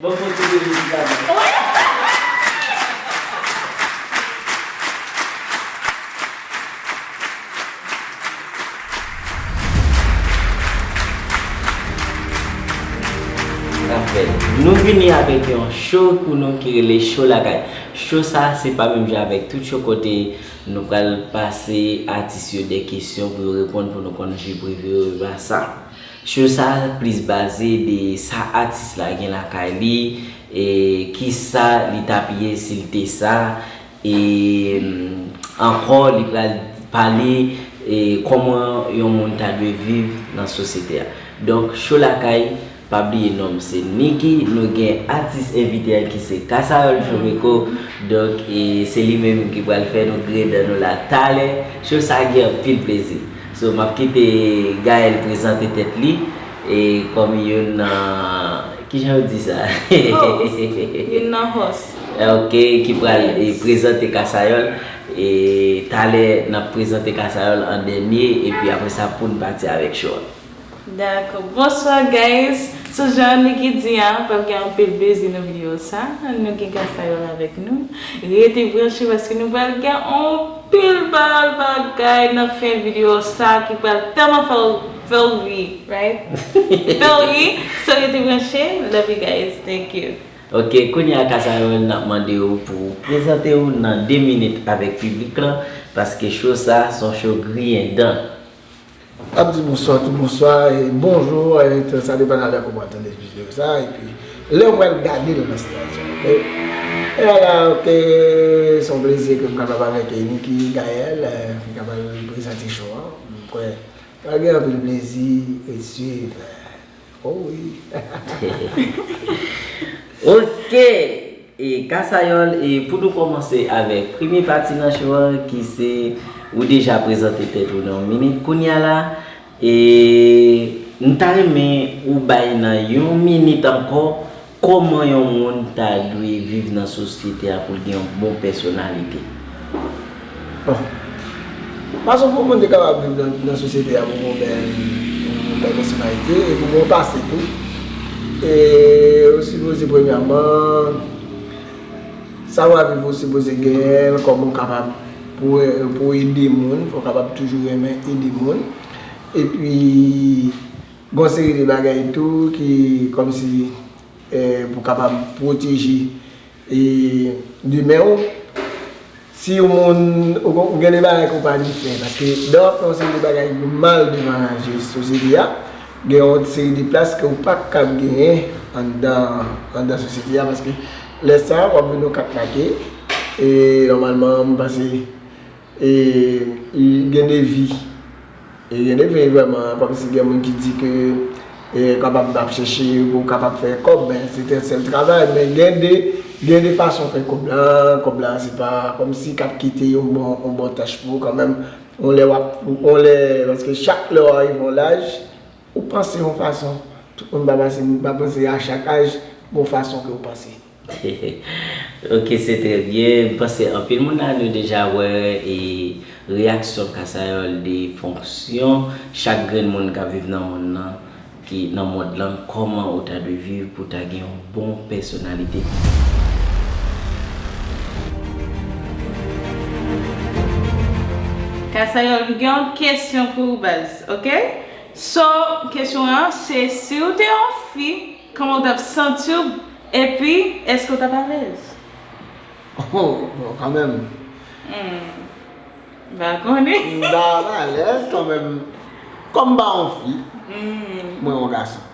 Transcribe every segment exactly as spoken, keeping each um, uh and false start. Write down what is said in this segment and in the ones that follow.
Bon, bon, tout le monde. Afè, nou vini avèk yon show pou nou ki rele Show Lakay. Show sa, se pa menm jan avèk tout show kote nou pral pase atis yo de kesyon pou yo reponn pou nou konn vi prive yo, e pa sa. Show sa plis baze de sa atis la gen lakay li, e kisa li t ap ye si l te sa, e, mm, ankò li pral pale, e, kòman yon moun ta dwe viv nan sosyete a. Donk, Show Lakay, pa bliye non m se Nicky, nou gen atis envite a ki se Kasayòl Jomeko, donk, e, se li menm ki pral fè nou grenn dan nou la talè. Show sa gen anpil plezi. So, m ap kite Gaël prezante tèt li, e, kòm youn nan, kijan yo di sa? Host. Youn nan host. Ok, ki pral, e, prezante Kasayòl. E, talè, n ap prezante Kasayòl an dènye, epi apre sa, pou n pati avèk show a. Dakò. Bonswa, guys. So, jan Nicky di a, pral gen anpil plezi nan videyo sa. Nou gen Kasayòl avèk nou. Rete branche paske nou pral gen anpil bèl bagay nan fen videyo sa ki pral tèlman fè w, fè w ri, right? Fè w ri. So, rete branche. Love you guys. Thank you. Ok, kounye a Kasayòl, n ap mande w pou w prezante w nan de minit avèk piblik lan, paske show sa, se yon show griyen dan. Ap di bonswa, tout bonswa, e bonjou, e tout sa depann a lè ke w pral tande videyo sa, epi lè w pral gade l nan sitiyasyon, ok? E vwala, ok, se yon plezi ke m kapab avèk Nicky Gaël, e, ki kapab prezante show an. M kwè pral gen anpil plezi, e swiv. Oh wi. Ok. E Kasayòl, e pou nou kòmanse avèk premye pati nan show an, ki se ou deja prezante tèt ou nan yon minit. Kounye a la, e m ta renmen ou bay nan yon minit ankò kòman yon moun ta dwe viv nan sosyete a pou l gen yon bon pèsonalite. Bon. Fason pou moun te kapab viv nan, nan sosyete a pou gen yon bèl, yon bèl pèsonalite e pou gen yon pase tou. E ou sipoze premyèman, sa w ap viv ou sipoze genyen l, kòman w kapab pou, pou ede moun, fò w kapab toujou renmen ede moun. Epi, gen yon seri de bagay tou ki kòmsi, e, pou kapab pwoteje e, demen w, si yon moun, ou, ou gen de bagay ke w pa dwe fè, paske lè w ap fè yon seri de bagay ki mal devan je sosyete a, gen yon seri de plas ke w pa kab genyen anndan, anndan sosyete a, paske lè sa a, w ap vin yon kat make, e, nòmalman, m panse, e, gen de vi. E gen de fi vrèman, kòmsi gen moun ki di ke, e, kapab ap chèche pou kapab fè kòb, men se te sèl travay, men gen de, gen de fason fè kòb la, kòb la se pa kòmsi k ap kite yon bon, yon bon tach pou ou kanmenm, yon lè w ap, yon lè, paske chak lè w arive yon laj, ou panse yon fason, tout moun pa panse, pa panse a chak aj, gen yon fason ke ou panse. Ok, se trè byen. M panse anpil moun la, nou deja wè, e, reyaksyon Kasayòl de fonksyon chak grenn moun k ap viv nan mond lan, ki nan mond lan, kòman ou ta dwe viv pou w ta gen yon bon pèsonalite. Kasayòl, m gen yon kesyon pou ou, baz, ok? So, kesyon an, se si w te yon fi, kòman w t ap santi w? Epi, èske w t ap alèz? Oh, bon, kanmenm. Hmm. M pa konnen. M ta alèz kanmenm. Kòm m pa yon fi, hmm, mwen yon gason.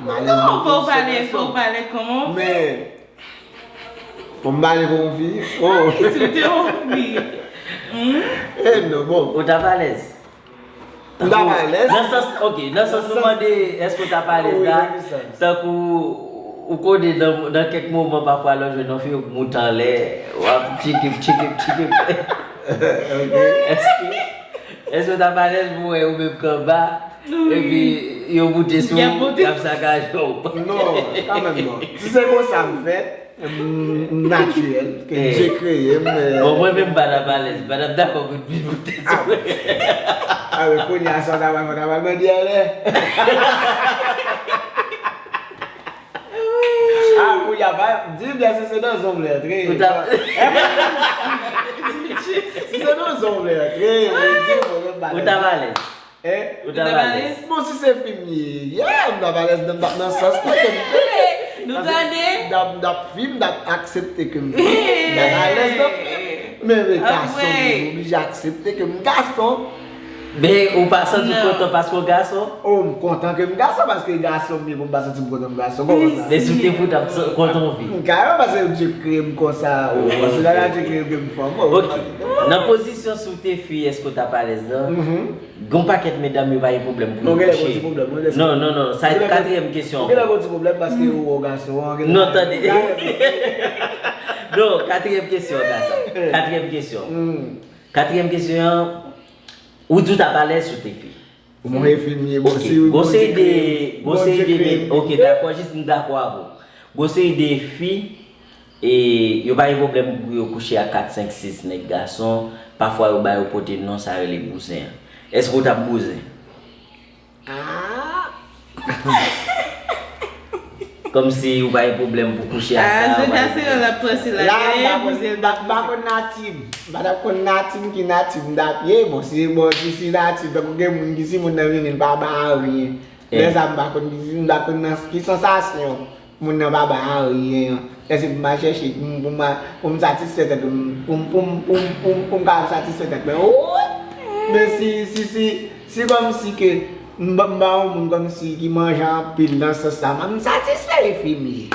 M alèz nan pozisyon gason. Fò w pale, fò w pale kòman w fè. Men, fò m pale kòm yon fi? Oh. Wi, si w te yon fi. Hmm? Eh, non, bon. Ou t ap alèz? M t ap alèz. Nan sans, ok, nan sans nou mande, èske w t ap alèz la? Wi, nan ki sans? Tankou ou konnen nan, nan kèk moman, pafwa, lè w jwenn yon fi, ou k moute anlè, w ap tchikip, tchikip, tchikip. Ok. Èske, èske w t ap alèz pou wè ou menm k anba, epi yo moute sou ou, y ap sakaje w? Non, kanmenm non. Si se konsa m fèt, M, m natirèl, ke Dye kreye m, men... Bon, mwen menm m pa t ap alèz, m pa t ap dakò pou t vin moute sou mwen. Ah, ah, men kounye a sa w ta pral fè, w ta pral mande anlè. Ya pa di m si se nan zon m vle antre. Ou ta- Si se nan zon m vle antre, ou di m, ou pa Ou t ap alèz. Hein? Ou t ap alèz. Bon, si se fi m ye, yeah, m t ap alèz nan, nan sans la ke m te. Nou tande? M t ap, m t ap fi m, m t ap aksepte ke m fi m, m t ap alèz nan fi m. Men, men gason m, m oblije aksepte ke m gason. Men ou pa santi w kontan paske w gason? Oh, m kontan ke m gason, paske gason m ye pou m pa santi m kontan m gason. Kòman sa? Men si w te fi w t ap kontan w fi. M ka yo, paske Dye kreye m konsa, oh, paske la Dye kreye m ke m fanm. Ok. Nan pozisyon si w te fi, èske w t ap alèz nan? Gon pakèt medam yo pa gen pwoblèm pou yo kouche. Non, non, non, sa e katriyèm kesyon. Ou genlè gon ti pwoblèm paske ou wè w gason an. Non, tande. Non, katriyèm kesyon, gason. Katriyèm kesyon. Katriyèm kesyon an, ou di w t ap alèz si w te fi. Ou mwen enfimye, bon, si gon seri de, gon seri de, ok, dakò, jis m dakò avè w. Gon seri de fi, e, yo pa gen pwoblèm pou yo kouche ak kat, senk, sis nèg gason, pafwa yo ba yo pote non sa rele bouzen an. Èske w t ap bouzen? Ah! Kòmsi ou pa gen pwoblèm pou kouche ak sa. Ah, se ka se yo l ap panse la. La, m pa konn, m pa, m pa konn natim. M pa t ap konn natim ki natim m t ap ye. Bon, si, bon, si, si natim, tankou gen moun ki si moun nan vini, l pa ba anyen. Lè sa, m pa konn ki, m pa konn nan ki sansasyon. Moun nan pa ba anyen. Èske pou m al chèche, pou m, pou m al, pou m satisfè tèt mwen, pou m, pou m, pou m, pou m, pou m kapab satisfè tèt mwen? Wi! Men si, si, si, si kòmsi ke m ba, m ba yon moun kòmsi ki manje anpil nan sans sa, m satisfè enfimye.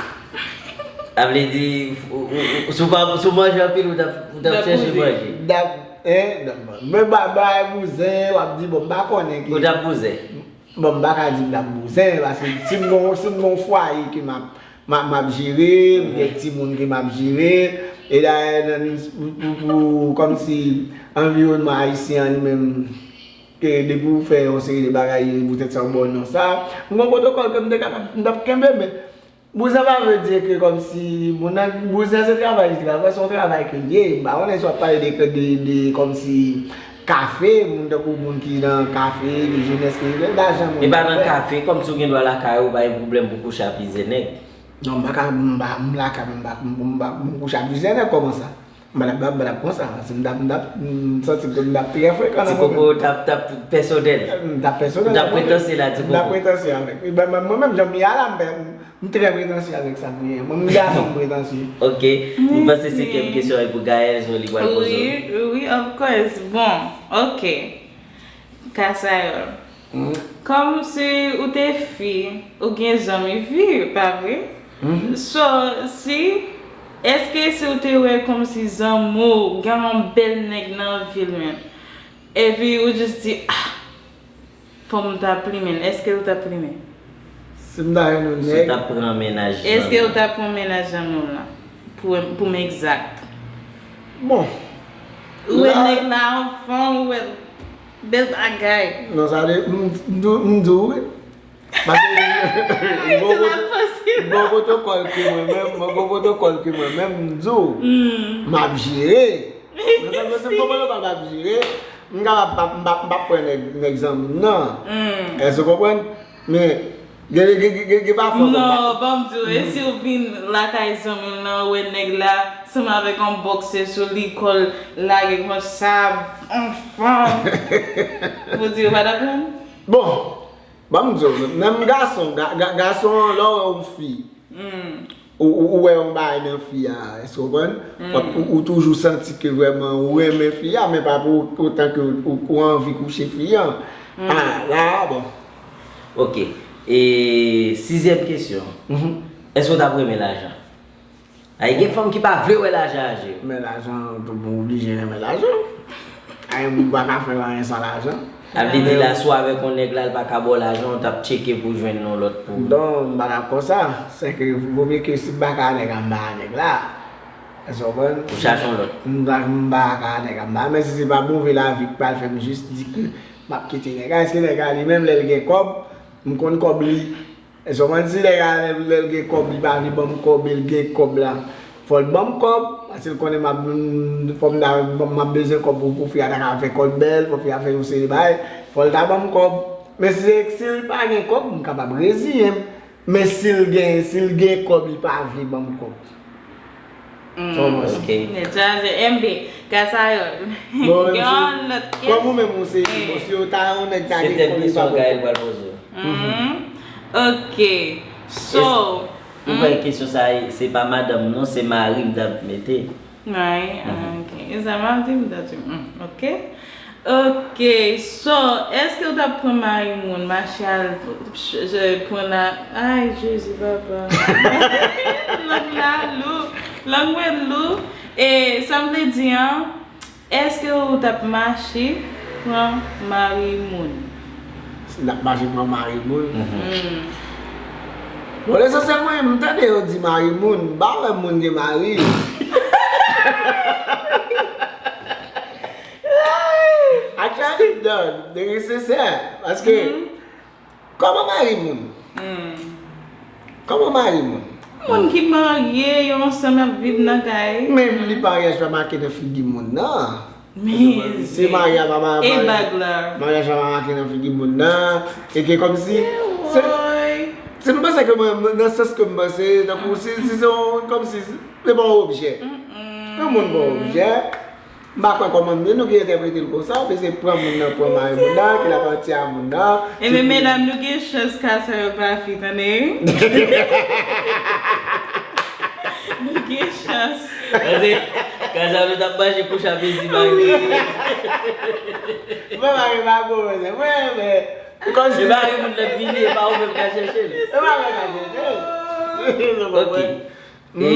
A vle di, ou, ou, ou, si w pa, si w manje anpil, ou t ap, ou t ap chèche manje. M t ap, hein, men ba, bay bouzen, w ap di, bon, m pa konnen ki. Ou t ap bouzen. Bon, m pa ka di m t ap bouzen, paske si m gon, si m gon fwaye ke m ap, m ap, m ap jere, m gen timoun ke m ap jere, e dayè, nan, pou, pou, pou, kòmsi anviwònman ayisyen an li menm, ke depi w fè yon seri de bagay, poutèt sa yo ba w non sa, m gon pwotokòl ke m te kapab, m t ap kenbe, men bouzen pa vle di ke kòmsi moun nan, bouzen se travay li travay, se yon travay ke l ye. M pa konnen si w ap pale de, de, de kòmsi kafe, moun tankou moun ki nan kafe, de jenès ke yo gen lajan moun. E pa nan kafe, kòmsi w gen dwa lakay ou, ou pa gen pwoblèm pou kouche ak plizyè nèg. Non, m pa ka, m pa, m lakay mwen, m pa, m, m, m kouche ak plizyè nèg, kòman sa? M pa t ap, m pa t ap konsa, paske m t ap, m t ap, m santi ke m t ap trè frekan nan mwen menm. Ti koko t ap, t ap pèsonèl. M t ap pèsonèl. Ou t ap pretansye la, ti koko. M t ap pretansye avèk. E ben, mwen menm, jan m ye a la, m, m trè pretansye avèk sa m ye. Mwen, m gason, m pretansye. Ok. M panse senkyèm kesyon an e pou Gaëlle, Joly pral poze. Wi, wi, of course. Bon, ok. Kasayòl. Kòmsi ou te fi, ou gen zanmi fi, pa vre? So, si, èske si ou te wè kòmsi zanmi w gen yon bèl nèg nan vi l menm, epi ou jis di, ah, fò m ta plimen l, èske ou ta plimen? Si m ta jwenn yon nèg. Si w ta pran mennaj zanmi w. Èske ou ta pran mennaj zanmi w lan? Pou, pou m egzak. Bon. Ou wè nèg la anfòm, ou wè l. Bèl bagay. Non, sa de, m, m, m di w wi. Paske m gon pwoto-, m gon pwotokòl ke mwen menm, m gon pwotokòl ke mwen menm, m di w, m ap jere. Mwen menm, mwen menm, m gon pwotokòl m ap jere. M kapab, m p ap, m p ap, m p ap pran nèg, nèg zanmi m nan. Èske w konprann? Men, gen, gen, gen, gen, gen pafwa. Non, ban m di w, e si w vin lakay zanmi w nan, ou wè nèg la, sanm avèk yon bòksè sou li, kò l lage konsa, anfòm. Pou di w pa t ap pran? Bon, ban m di w, menm gason, ga-, ga-, gason an, lè w wè yon fi, ou, ou, ou wè yon bagay nan fi a, èske w konprann? Ou, ou toujou santi ke vrèman ou renmen fi a, men pa pou otan ke ou, ou anvi kouche fi an. Ah, la, bon. Ok. E sizyèm kesyon. Èske w t ap renmen lajan? Ay, gen fanm ki pa vle wè lajan an je. Men lajan, ou oblije renmen lajan. Ay, moun pa ka fè anyen san lajan. Sa vle di la, si w avèk yon nèg la, l pa ka ba w lajan, w t ap tcheke pou jwenn yon lòt pou. Non, m pa t ap konsa. Sèke, vomye ke si m pa ka nèg a, m pa nèg la. Èske w konprann? Ou chache yon lòt. M pa, m pa ka nèg a, m pa. Men si se pa move lavi k pral fè m jis di ke m ap kite nèg la. Èske nèg la li menm lè l gen kòb, m konn kòb li. Èske w konprann? Si nèg la lè, lè l gen kòb, li pa vle ban m kòb, e l gen kòb la, fò l ban m kòb, paske l konnen m ap, m, fò m ta, m ap bezwen kòb pou, pou fi a ta ka fè kò l bèl, pou fi a fè yon seri de bagay, fò l ta ban m kòb. Men si se, si l pa gen kòb, m kapab reziyen m. Men si l gen, si l gen kòb, li pa vle ban m kòb. Thomas. Ok. Nèt chaje. M B, Kasayòl. Bon, gen yon lòt kèsyon. Kòm ou menm ou se, bon, si yo ta yon nèg ta gen kòb, li pa bon. Se tèl kesyon Gaël pral poze w. Mhm. Ok. So, ou kwè kesyon sa a, se pa madanm non, se mari m t ap mete. Ay, ah, ok. E sa m ap di, m ta di, hmm, ok. Ok, so, èske w t ap pran mari moun, mache al, ch- ch- pran la, ay, Jezi, papa. Lang la lou, lang mwen lou. E sa m vle di an, èske w t ap mache pran mari moun? Si n ap mache pran mari moun. Mhm. Hmm. Bon, lesansyèl mwen, m tande yo di mari moun, m pa wè moun gen mari. Actually, done. Nèg yo sensè. Paske, kòman mari moun? Hmm. Kòman mari moun? Moun ki marye, yo ansanm ap viv nan kay. Men li maryaj pa make nan figi moun nan. Men se mari a pa ma- e mari- bag la. Maryaj a pa make nan figi moun nan. E ke kòmsi se, se m panse ke mwen, nan sans ke m panse, tankou si, si se yon, kòmsi se pa yon objè. Mm-mm. Yon moun pa yon objè. M pa kwè kòman nou gen entèprete l konsa, ou bezwen pran moun nan, pran mari moun nan, ki laparti a moun nan. Ebyen, medam, nou gen chans Kasayòl pa fi, tande. Nou gen chans. Paske Kasayòl t ap mache kouche a mezi mari. Mwen mari pa bon, mwen, mwen, mwen. Se mari moun nan k vini, e pa ou menm k al chèche l. E pa mwen k al chèche l. Ok. E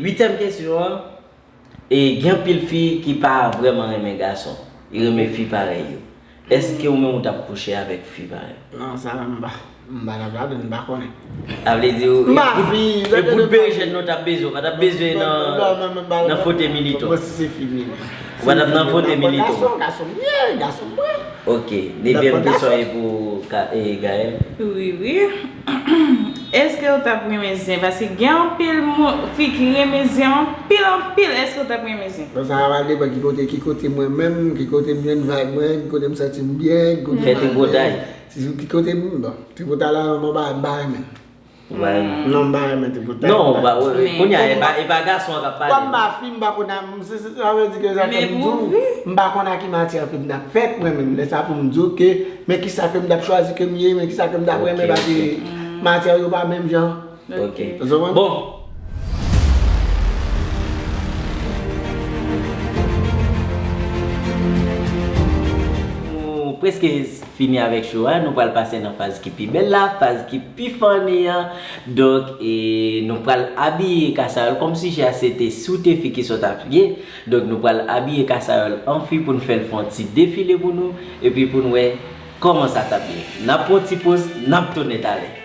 uityèm kesyon an. E gen anpil fi ki pa vrèman renmen gason. Yo renmen fi parèy yo. Èske ou menm ou t ap kouche avèk fi parèy? Non, sa m pa, m pa t ap ladan, m pa konnen. Sa vle di ou, e bout, e bout berejèn nou t ap bezwen, ou pa t ap bezwen nan, nan fote milito. Mwen si se fi m ye. Ou pa t ap nan fote milito. Gason, gason m ye, gason m ye. Ok, dezyèm kesyon e pou Ka- e Gaël. Wi, wi. Èske w t ap renmen zen? Paske gen anpil moun, fi ki renmen zen anpil, anpil. Èske w t ap renmen zen? Bon, sa va depann ki kote, ki kote mwen menm, ki kote m jwenn vibe mwen, ki kote m santi m byen, ki kote m alèz. Fè tripotay. Si sou ki kote m, bon, tripotay la, mwen pa, m pa renmen. Ou pa renmen? Non, m pa renmen tripotay. Non, ou pa, kounye a, e pa, e pa gason an k ap pale. Kòm m pa fi, m pa konn a, m, se, se, sa vle di ke sa ke m di w, m pa konn a ki matyè ke m t ap fèt, mwen menm. Lè sa pou m di w ke, men kisa ke m t ap chwazi ke m ye, men kisa ke m t ap renmen, paske matyè yo pa menm jan. Ok. Ou konprann? Bon. Nou prèske fini avèk show a, nou pral pase nan faz ki pi bèl la, faz ki pi funny an. Donk, e, nou pral abiye Kasayòl, kòm sijè a se te si w te fi kisa w t ap ye. Donk, nou pral abiye Kasayòl an fi pou n fè l fè yon ti defile pou nou, epi pou n wè kòman sa t ap ye. N ap pran yon ti poz, n ap tounen talè.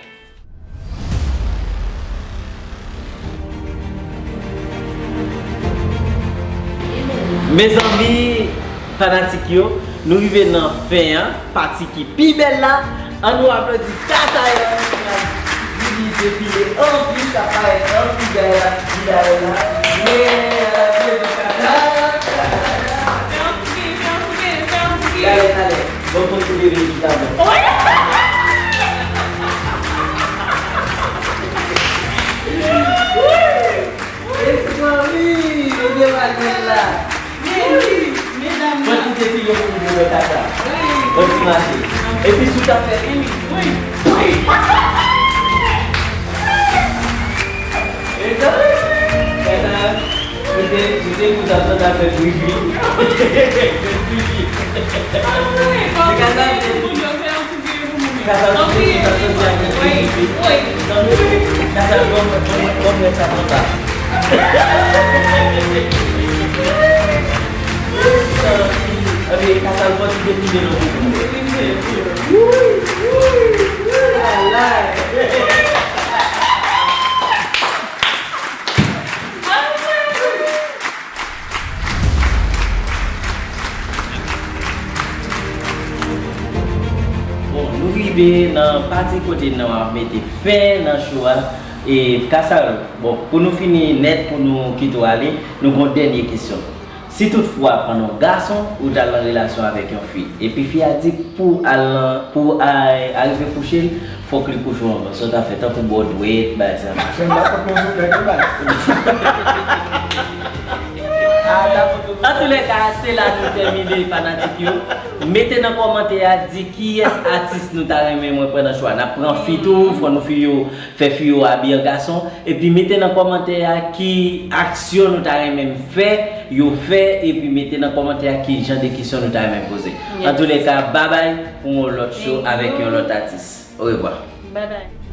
Mezanmi, fanatik yo, nou rive nan fen an, pati ki pi bèl la. Ann nou aplodi Kasayòl ki pral vini defile an fi, k ap parèt an fi dèyè la, dèyè la. Yeah, la, la, la, la, la. Talè, talè. Bon, bon, bon, bon, bon, bon. Mezanmi, nou gen bagay la. Mezanmi, medam. Bon, ti defile pou nou wè kaka. Bon, ti mache. Epi sou ta fè. Mezanmi, kaka. Mete, mete pou ta fè ta fè bri bri. Bri bri. Se kaka. Kaka, kaka, kaka, kaka, kaka, kaka, kaka, sa konn sa. Anben, kaka, l fò ti defile nan bouton. Alright. Bon, nou rive nan pati kote nou ap mete fen nan show a. E, Kasayòl, bon, pou nou fini nèt, pou nou kite w ale, nou gen yon dènye kesyon. Si toutfwa pandan yon gason ou t al nan relasyon avèk yon fi, epi fi a di k pou al nan, pou a, arive kouche l, fòk li kouche w anvan. Sa w ta fè, tankou ba w dwèt, bagay sa. Chen la pot mwen souflè ke bal. Antoulèka, se la nou tèmine, fanatik yo. Mete nan kòmantè a, di kiyès atis nou ta renmen mwen pran nan cho a. N ap pran fi tou, fò nou fi yo, fè fi yo abiye an gason. Epi mete nan kòmantè a ki aksyon nou ta renmen m fè, yo fè, epi mete nan kòmantè a ki jan de kesyon nou ta renmen poze. Antoulèka, babay pou yon lòt cho avèk yon lòt atis. Orevwa. Babay.